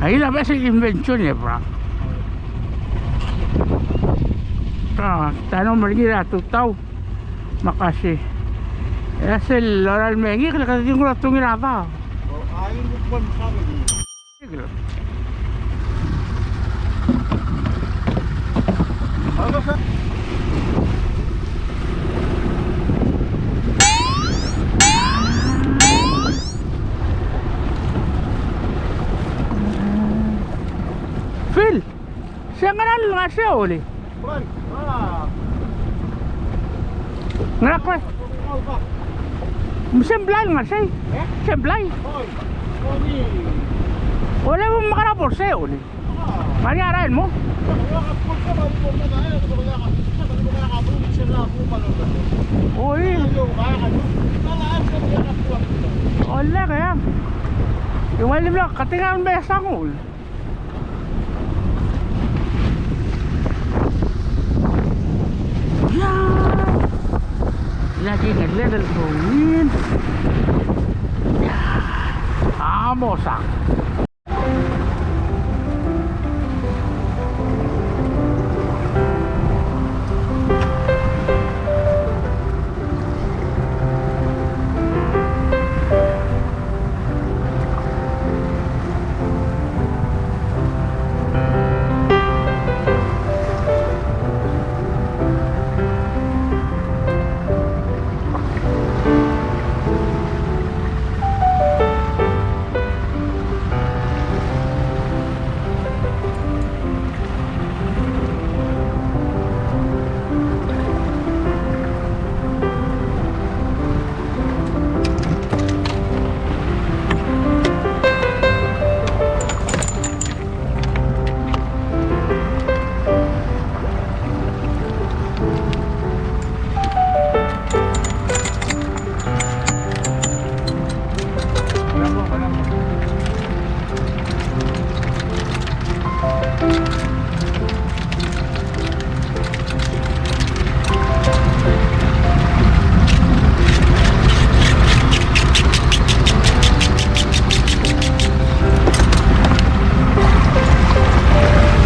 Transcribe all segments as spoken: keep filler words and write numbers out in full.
Ahí la ves el invention e bra. Ta, ta no merengir a tutau. Me a kasi. E sel lorael el mengii, le kede di nguu a tungil a ta. Phil, se ngera el ngar sei e olii? Ngera ko? Me se ng blai el ngar sei? Se ng blai? Ole, bo mekera bo er sei e olii? Ngar er ngii a rael el mo? Oi. Ole, kea. Ua le mlo katengang el mesa nguu. Ia. Ia, ki ngelekel el bongin. Ia. Vamos a.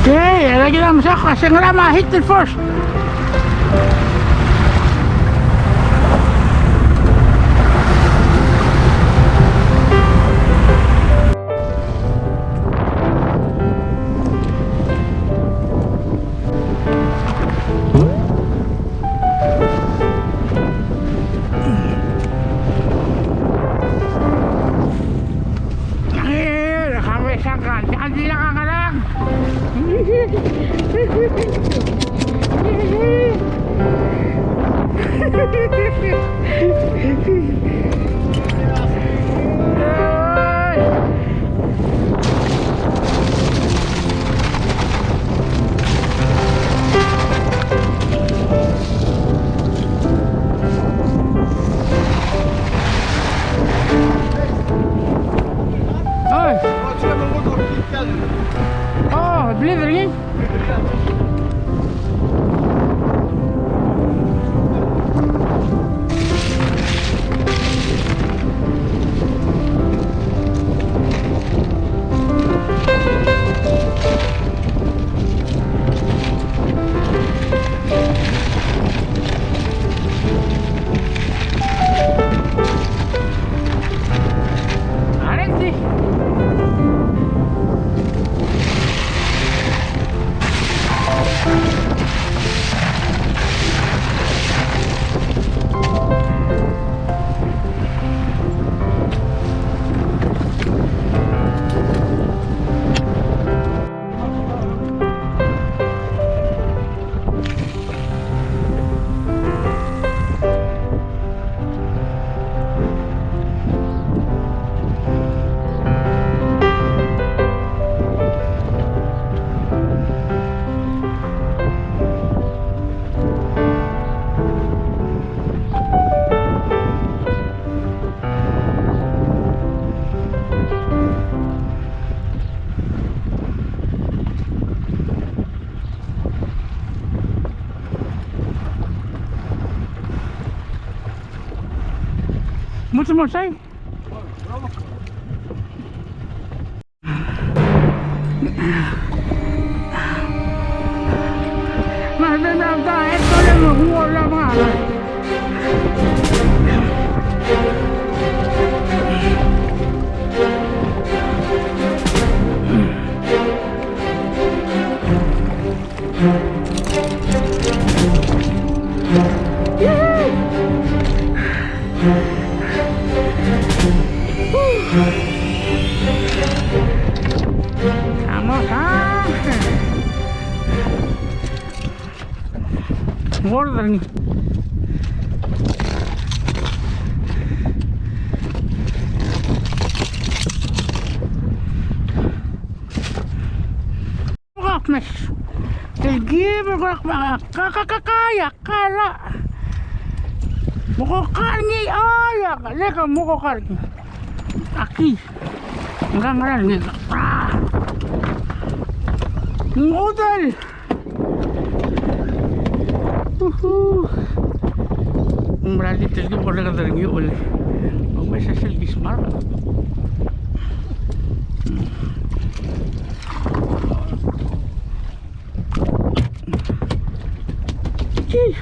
Okay, e a kid a mesa ko se ngera me a hit el first. Oi. Oh, beli dringi. Much more say? Vamos a... Ngord er ngii. Kak mes. Tel gib er kak, ka, ka, ka, ka, ya, ka, la. Mo ko kar ngii, a, ya, le ka mo ko kar ngii. Aki. Ngerang, ngerang ngii. A. Ngudel. Uhu. Ng mera el di tel kid ko lekedeb er ngii el. Ng mesa sel kismar. Gee.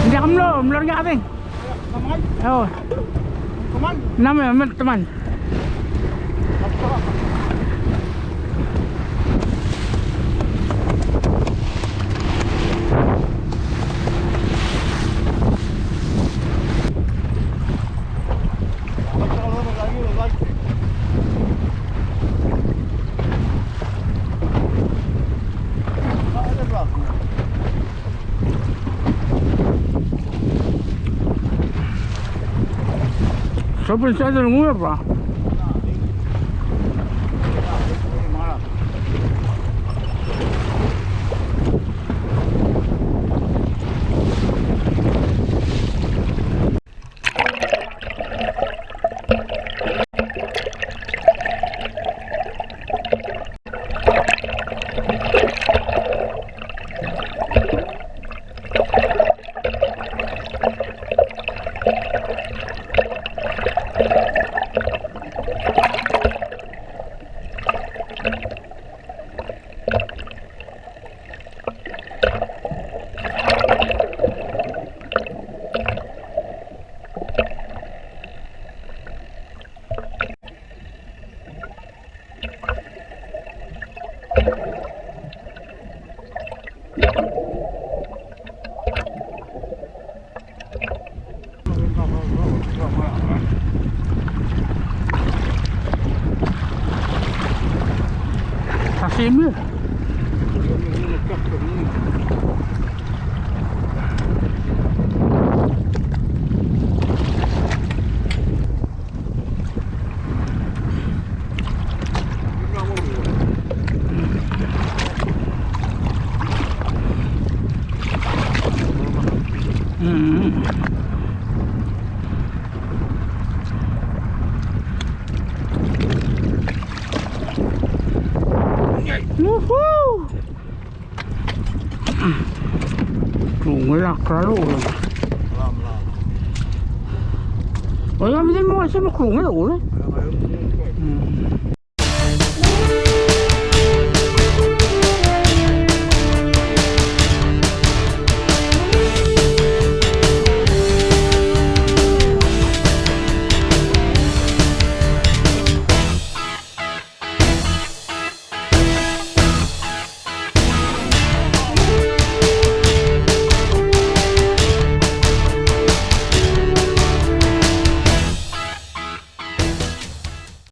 Ng diak mlo, mlo er ngii a chedeng. Oh. Teman. Nam, eh, teman. Sopen sa dong mo ba. Sashimi. Woo! Klungel a klalo. Oia, me di mo uaisei me klungel a ureor.